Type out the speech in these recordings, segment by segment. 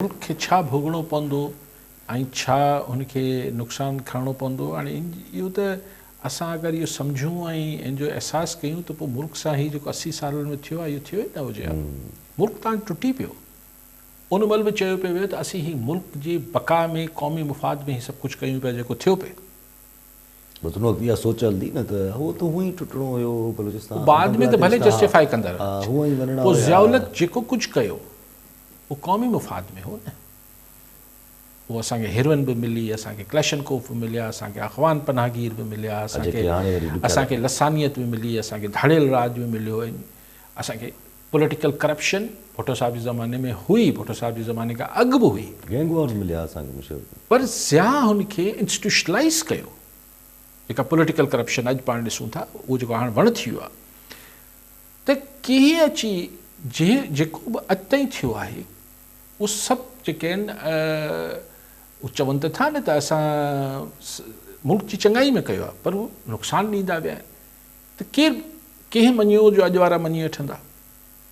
ملڪ کي ڇا ڀوڳڻو پوندو ۽ ڇا هن کي نقصان کڻڻو پوندو. هاڻي اهو ته اسان اگر اهو سمجهون ۽ ان جو احساس ڪيون ته پوء ملڪ سان هي جيڪو 80 سالن ۾ ٿيو آهي، اهو ٿيو ئي نه هجي ها. ملڪ تان ٽٽي پيو. ان مهل به چيو پئي ويو ته اسين هي ملڪ جي بقا ۾، قومي مفاد ۾ هي سڀ ڪجهه ڪيون پيا جيڪو ٿيو پئي. بس ان وقت اها سوچ هلندي نه ته هو ته هونئن ئي ٽٽڻو هيو بلوچستان، بعد ۾ ته ڀلي بنگلاديش ته جسٽيفائي ڪندا ها رهيا. هونئن ئي وڃڻا پوء هيا. ضياء الحق جيڪو ڪجهه ڪيو اهو قومي مفاد ۾ هو نه. اهو اسان کي هيروئن به ملي، اسان کي ڪلاشنڪوف به مليا، اسان کي افغان پناهگير به مليا، اسان کي اسان کي لسانيت به ملي، اسان کي ڌاڙيل راڄ به مليو ۽ اسان کي پوليٽيڪل ڪرپشن ڀٽو صاحب جي زماني ۾ هئي، ڀٽو صاحب جي زماني کان اڳ به هئي. گينگ وارز مليا اسان کي مشرف ۾. پر ضياء هن کي انسٽيٽيوشنلائيز ڪيو. جيڪا پوليٽيڪل ڪرپشن اڄ پاڻ ڏسون ٿا، اهو جيڪو هاڻ وڻ ٿي ويو آهي ته ڪيئن اچي جنهن جيڪو به اڄ تائين ٿيو آهي اهو سڀ جيڪي آهن اهو چون ته ٿا نه ته اسان ملڪ جي چڱائي ۾ ڪيو آهي، پر هو نقصان ڏيندا ويا آهن. ته ڪير ڪنهن مڃيو جو اڄ وارا مڃي وٺندا؟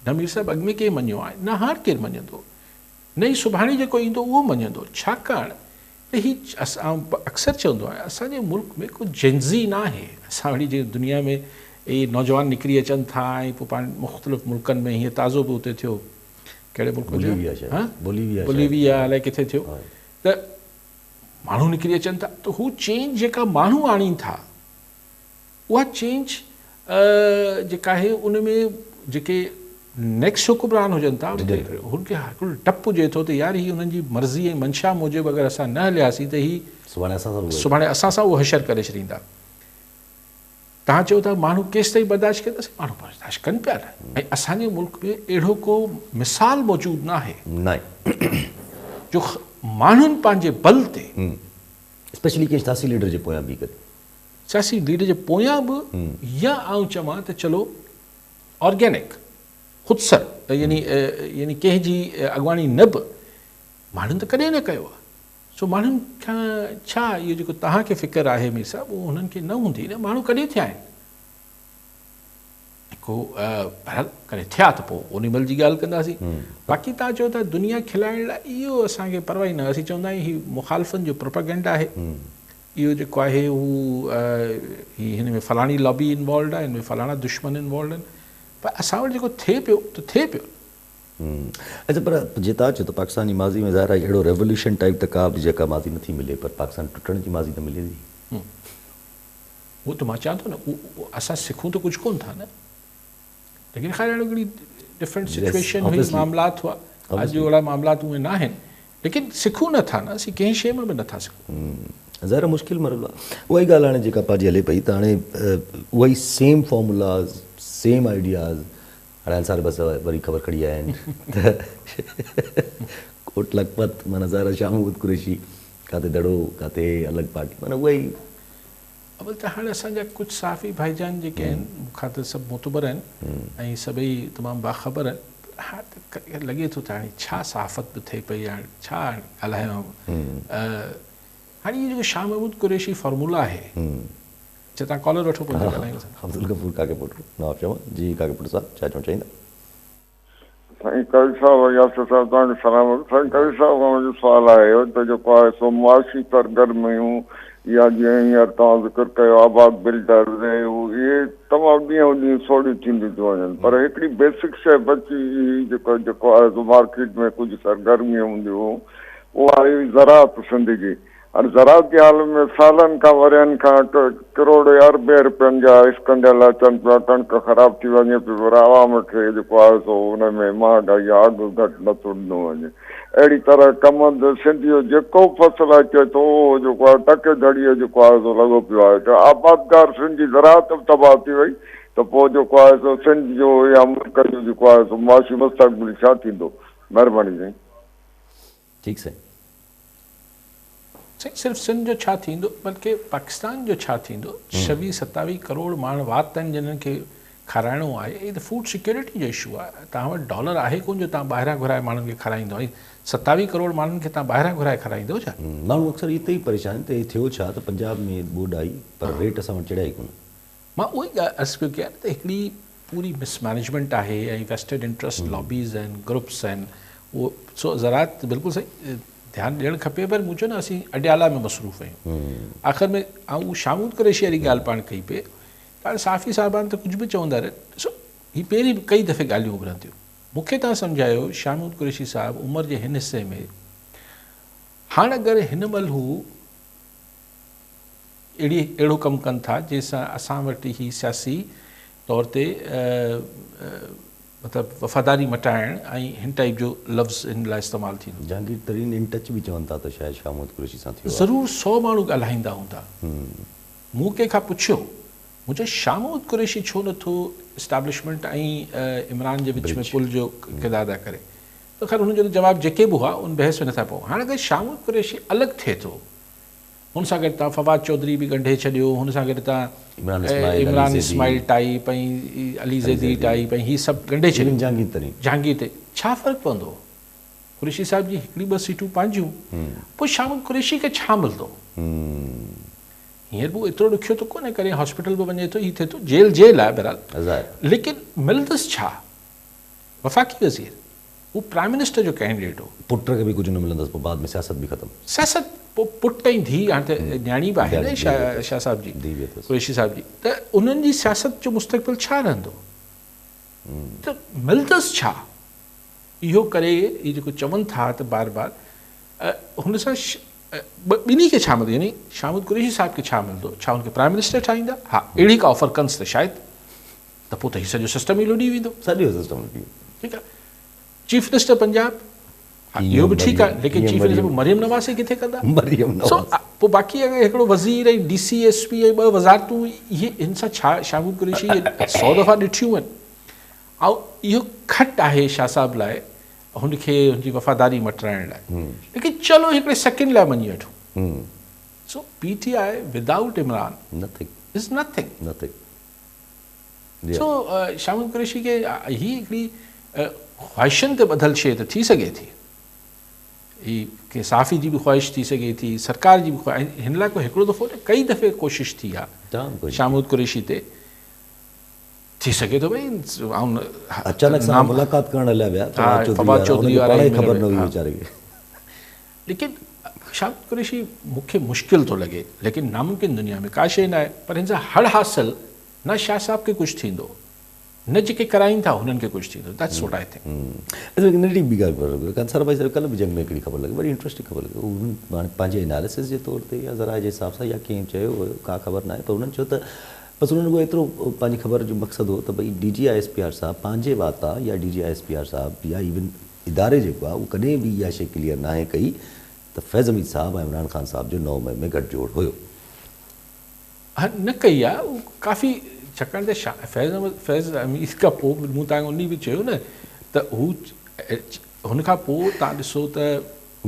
نه مير صاحب اڳ ۾ ڪنهن مڃيو آهي، نه هاڻ ڪير مڃندو، نه ئي سڀاڻي جيڪو ايندو اهو مڃندو. ڇاڪاڻ ته هي آئون اڪثر چوندو آهيان اسان جي ملڪ ۾ ڪو جينزي ناهي. اسان وٽ جيئن دنيا ۾ اهي نوجوان نڪري اچن ٿا ۽ پوء پاڻ مختلف ملڪن ۾ هيئن تازو به اتي ٿيو، ڪهڙي ملڪ ۾ ٿيو؟ بوليويا الائي ڪٿي ٿيو ته ماڻهو نڪري اچن ٿا ته هو چينج جيڪا ماڻهو آڻين ٿا اها چينج جيڪا آهي ان ۾ جيڪي نيڪسٽ حڪمران هجن ٿا هن کي هڪڙو ڊپ هجي ٿو ته يار هي انهن جي مرضي ۽ منشا موجب اگر اسان نه هلياسين ته هي سڀاڻي اسان سان اهو حشر ڪري ڇڏيندا. توهان چئو ٿا ماڻهو ڪيستائين برداشت ڪندا؟ سائين ماڻهو برداشت ڪن پيا نه، ۽ اسان جي ملڪ ۾ اهڙو ڪو مثال موجود ناهي جو ماڻهن پنهنجي بل تي، اسپيشلي ڪنهن سياسي ليڊر جي پويان بيهي ڪري، سياسي ليڊر جي پويان به، يا آئون چوان ته چلو آرگينڪ خودسر يعني يعني ڪنهن جي اڳواڻي نه به ماڻهن ته ڪڏهن نه ڪيو آهي. سو ماڻهن کان ڇا اهو جيڪو توهان کي فڪر آهي مير صاحب اهو هنن کي نه هوندي نه. ماڻهو ڪڏهن ٿيا آهن؟ ڪو بهرحال ڪڏهن ٿيا ته پوء انهي مهل جي ڳالهه ڪنداسين. باقي توهان چئو ٿا دنيا کلائڻ لاء اهو اسان کي پرواهه ئي نه. اسين چوندا آهيون هي مخالفن جو پروپيگنڊا آهي. اهو جيڪو آهي هو هي هن ۾ فلاڻي لابي انوالوڊ آهي، هن ۾ فلاڻا دشمن انوالوڊ آهن، پر اسان وٽ جيڪو ٿئي پيو ته ٿئي پيو. اڇا پر جي توهان چئو ته پاڪستان جي ماضي ۾ ظاهر آهي اهڙو ريولوشن ٽائيپ ته ڪا به جيڪا ماضي نٿي ملي پر پاڪستان ٽٽڻ جي ماضي ته ملي ٿي. اهو ته مان چوان ٿو نه اسان سکون ته ڪجهه ڪونه ٿا نه، ليڪن خير هاڻي هڪڙي ڊفرنٽ سچويشن هئي، معاملات هئا، اڄ اهڙا معاملات اهي ناهن، ليڪن سکون نه ٿا نه، اسين ڪنهن شيء مان به نه ٿا سکون. ظاهر آهي مشڪل مرحلو آهي. اها ئي ڳالهه هاڻي جيڪا پنهنجي هلي پئي ته هاڻي اها ئي سيم فارمولاز، سيم آئيڊياز، هاڻي انصار بس وري خبر کڻي آيا آهن ته ڪوٽ لکپت معنيٰ ظاهر آهي شاهه محمود قريشي ڪاٿي دڙو ڪاٿي الڳ پارٽي معنيٰ اها ئي. اول ته هاڻي اسان جا ڪجهه صحافي ڀائيجان جيڪي آهن مون کان ته سڀ معتبر آهن ۽ سڀئي تمام باخبر آهن پر هاڻي ته ڪڏهن لڳي ٿو ته هاڻي ڇا صحافت به ٿئي پئي هاڻي ڇا ڳالهايان. هاڻي اهو جيڪو شاهه محمود قريشي فارمولا آهي. اڇا توهان ڪالر وٺو پوء ڳالهايون. عبدالغفور ڪاڪيپوٽو نواب شاهه مان. جي ڪاڪيپوٽو صاحب ڇا چوڻ چاهيندا؟ سائين قوي صاحب ۽ ياسر صاحب توهان کي سلام عرض. سائين قوي صاحب کان منهنجو سوال آهي ته جيڪو آهي سو معاشي سرگرميون يا جيئن هينئر توهان ذڪر ڪيو آباد بلڊرز ۽ هو اهي تمام ڏينهون ڏينهن سوڙهيون ٿينديون ٿيون وڃن پر هڪڙي بيسڪ شيء بچي هئي جيڪو جيڪو آهي سو مارڪيٽ ۾ ڪجهه سرگرميون هونديون هيون اها هئي زراعت سنڌ جي. هاڻي زراعت جي حال ۾ سالن کان ورهين کان ڪروڙين اربين رپين جا اسڪنڊل اچن پيا، ڪڻڪ خراب ٿي وڃي پئي پر عوام کي جيڪو آهي سو ان ۾ مهانگائي يا اگهه گهٽ نٿو ڏنو وڃي. اهڙي طرح ڪمند سنڌ جو جيڪو به فصل اچي ٿو اهو جيڪو آهي ٽڪي ڌڙيء جيڪو آهي سو لڳو پيو آهي ته آبادگار سنڌ جي زراعت به تباهه ٿي وئي ته پوء جيڪو آهي سو سنڌ جو يا ملڪ جو جيڪو آهي سو معاشي مستقبل ڇا ٿيندو؟ مهرباني سائين. ٺيڪ سائين. سائين صرف سنڌ جو ڇا ٿيندو بلڪه پاڪستان جو ڇا ٿيندو، 26 27 ڪروڙ ماڻهن وات آهن جنھن کي کارائڻو آهي، هي ته فوڊ سيڪيورٽي جو اشو آهي، توهان وٽ ڊالر آهي ڪونه جو توهان ٻاهران گهرائي ماڻهن کي کارائيندو ۽ 27 ڪروڙ ماڻهن کي توهان ٻاهران گهرائي کارائيندو ڇا؟ ماڻهو اڪثر اتي ئي پريشان آهن ته هي ٿيو ڇا ته پنجاب ۾ ٻوڏ آئي پر ريٽ اسان وٽ چڙهيا ئي ڪونه. مان اهو ئي ڳالهه عرض پيو ڪيان ته هڪڙي پوري مس مئنيجمينٽ آهي ۽ ويسٽيڊ انٽرسٽ لابيز آهن، گروپس آهن، اهو سو زراعت بلڪل صحيح ڌيان ڏيڻ کپي پر مون چيو نه اسين اڊيالا ۾ مصروف آهيون. آخر ۾ آئون شاهه محمود قريشي واري ڳالهه پاڻ ڪئي پئي ته هاڻي صحافي صاحبان ته ڪجهه به چوندا رهن. ڏسو هي پهرين به ڪئي دفعي ڳالهيون اڀرن ٿيون. مون کي توهان سمجهايو شاهه محمود قريشي صاحب عمر جي هن حصي ۾ هاڻ اگر هن مهل هو اهڙي اهڙو ڪم ڪن ٿا جنهن سان اسان وٽ هي سياسي طور تي مطلب وفاداري مٽائڻ ۽ هن ٽائيپ جو لفظ هن لاء استعمال ٿيندو. جهانگير ترين ان ٽچ به چون ٿا ته شايد شاهه محمود قريشي سان ٿيو آهي. ضرور سو ماڻهو ڳالهائيندا هوندا. مون ڪنهن کان پڇيو، مون چيو شاهه محمود قريشي ڇو نٿو اسٽيبلشمينٽ ۽ عمران جي وچ ۾ پل جو ڪردار ادا ڪري؟ ته خير هن جو ته جواب جيڪي به هئا ان بحث ۾ نٿا پئون. هاڻ اگر شاهه محمود قريشي الڳ ٿئي ٿو، هن سان گڏ توهان فواد چوڌري به ڳنڍي ڇڏيو، هن سان گڏ توهان عمران اسماعيل ٽائيپ ۽ علي زيدي ٽائيپ ۽ هي سڀ ڳنڍي ڇڏيو. جهانگير ترين. جهانگير ترين ڇا فرق پوندو؟ قريشي صاحب جي هڪڙي ٻه سيٽون پنهنجيون، پوء شاهه محمود قريشي کي ڇا ملندو؟ هينئر به ايترو ڏکيو ته ڪونهي، ڪڏهن هاسپيٽل به وڃي ٿو، هي ٿئي ٿو، جيل جيل آهي بهرحال، ليڪن ملندس ڇا؟ وفاقي وزير، هو پرائم منسٽر جو ڪينڊيڊيٽ هو. پٽ کي به ڪجهه نه ملندس پوء بعد ۾ سياست به ختم. سياست پوء پٽ ۽ ڌيء هاڻ ته نياڻي به آهي نه شاهه صاحب جي قريشي صاحب جي ته انهن جي سياست جو مستقبل ڇا رهندو ته ملندس ڇا اهو ڪري هي جيڪو چون ٿا ته بار بار هن سان ٻنهي کي ڇا ملندو يعني شاهه محمود قريشي صاحب کي ڇا ملندو ڇا هن کي پرائم منسٽر ٺاهيندا ها اهڙي ڪا آفر ڪنس ته شايد ته پوء ته هي سڄو سسٽم ئي لڏي ويندو. سڄو سسٽم لڏي ويندو. ٺيڪ آهي. چيف منسٽر پنجاب ها اهو به ٺيڪ آهي ليڪن چيف منسٽر مريم نواز کي ڪٿي ڪندا؟ مريم نواز. سو پوء باقي اگر هڪڙو وزير ۽ ڊي سي ايس پي ۽ ٻه وزارتون اهي هن سان ڇا شاهه محمود قريشي اهي سو دفعا ڏٺيون آهن. ۽ اهو کٽ آهي شاهه صاحب لاء هن کي هن جي وفاداري مٽرائڻ لاء ليڪن چلو هڪڙي سيڪنڊ لاء مڃي وٺون. So P T I without Imran is nothing. Nothing. So Shah Mahmood Qureshi کي هي هڪڙي خواهشن تي ٻڌل شيء ته ٿي سگهي ٿي. هي ڪنهن صحافي جي به خواهش ٿي سگهي ٿي، سرڪار جي به خواهش، هن لاء ڪو هڪڙو دفعو نه ڪئي دفعي ڪوشش ٿي آهي شاهه محمود قريشي تي ٿي سگهي ٿو ڀئي آئون اچانڪ سان ملاقات ڪرڻ هليا ويا فواد چوڌري وارا پاڻ خبر نه هئي ويچاري کي. ليڪن شاهه محمود قريشي مون کي مشڪل ٿو لڳي ليڪن ناممڪن دنيا ۾ ڪا شيء ناهي پر هن سان هڙ حاصل نه شاهه صاحب کي ڪجهه ٿيندو نه جيڪي ڪرائين ٿا هنن کي ڪجهه ٿيندو that's what I think. اچا هڪ ننڍڙي ٻي ڳالهه ڪرڻ خان صاحب ڀائي صاحب ڪلهه به جنگ ۾ هڪڙي خبر لڳي وڏي انٽريسٽنگ خبر لڳي انهن هاڻي پنهنجي اناليسس جي طور تي يا ذرائع جي حساب سان يا ڪنهن چيو هيو ڪا خبر ناهي پر انهن چيو ته بس انهن رڳو ايترو پنهنجي خبر جو مقصد هو ته ڀئي D G I S P R صاحب پنهنجي واتان يا D G I S P R صاحب يا ايون اداري جيڪو آهي اهو ڪڏهن به اها شيء ڪليئر ناهي ڪئي ته فيض حميد صاحب ۽ عمران خان صاحب جو 9 مئي ۾ گٺ جوڙ هيو. ها نه ڪئي آ اهو ڪافي ڇاڪاڻ ته فيض احمد فيض حميد کان پوء مون توهان کي ان ڏينهن به چيو نه ته هو هن کان پوء توهان ڏسو ته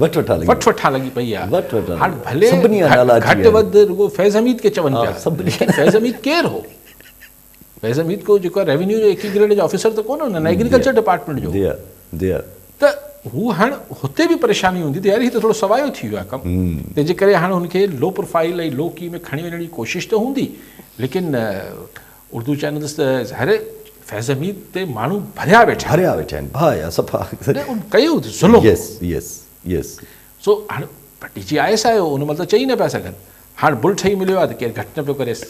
وٺ وٺان لڳي وٺ وٺان لڳي پئي آ وٺ وٺان هاڻ ڀلي سڀني جا نالا اچي گهٽ وڌ رڳو فيض حميد کي چون پيا سڀني فيض حميد ڪير هو فيض حميد ڪو جيڪو ريونيو جو ايڪي گريڊ جو آفيسر ته ڪونه هو نه ايگريڪلچر ڊپارٽمينٽ جو جي ها جي ها ته هو هاڻ هتي به پريشاني هوندي ته يار هي ته ٿورو سوايو ٿي ويو آهي ڪم تنهن جي ڪري هاڻ هن کي لو پروفائيل ۽ لو ڪي ۾ کڻي وڃڻ جي ڪوشش ته هوندي ليڪن اردو چينلز ته ظاهر فيض حميد تي ماڻهو ڀريا ويٺا ڀريا ويٺا آهن ڀاء يا صفا نه ان ڪيو ظلم يس يس يس سو هاڻ ڊي جي I S I هو ان مهل ته چئي نه پيا سگهن هاڻ بل ٺهي مليو آهي ته ڪير گهٽ نه پيو ڪريس.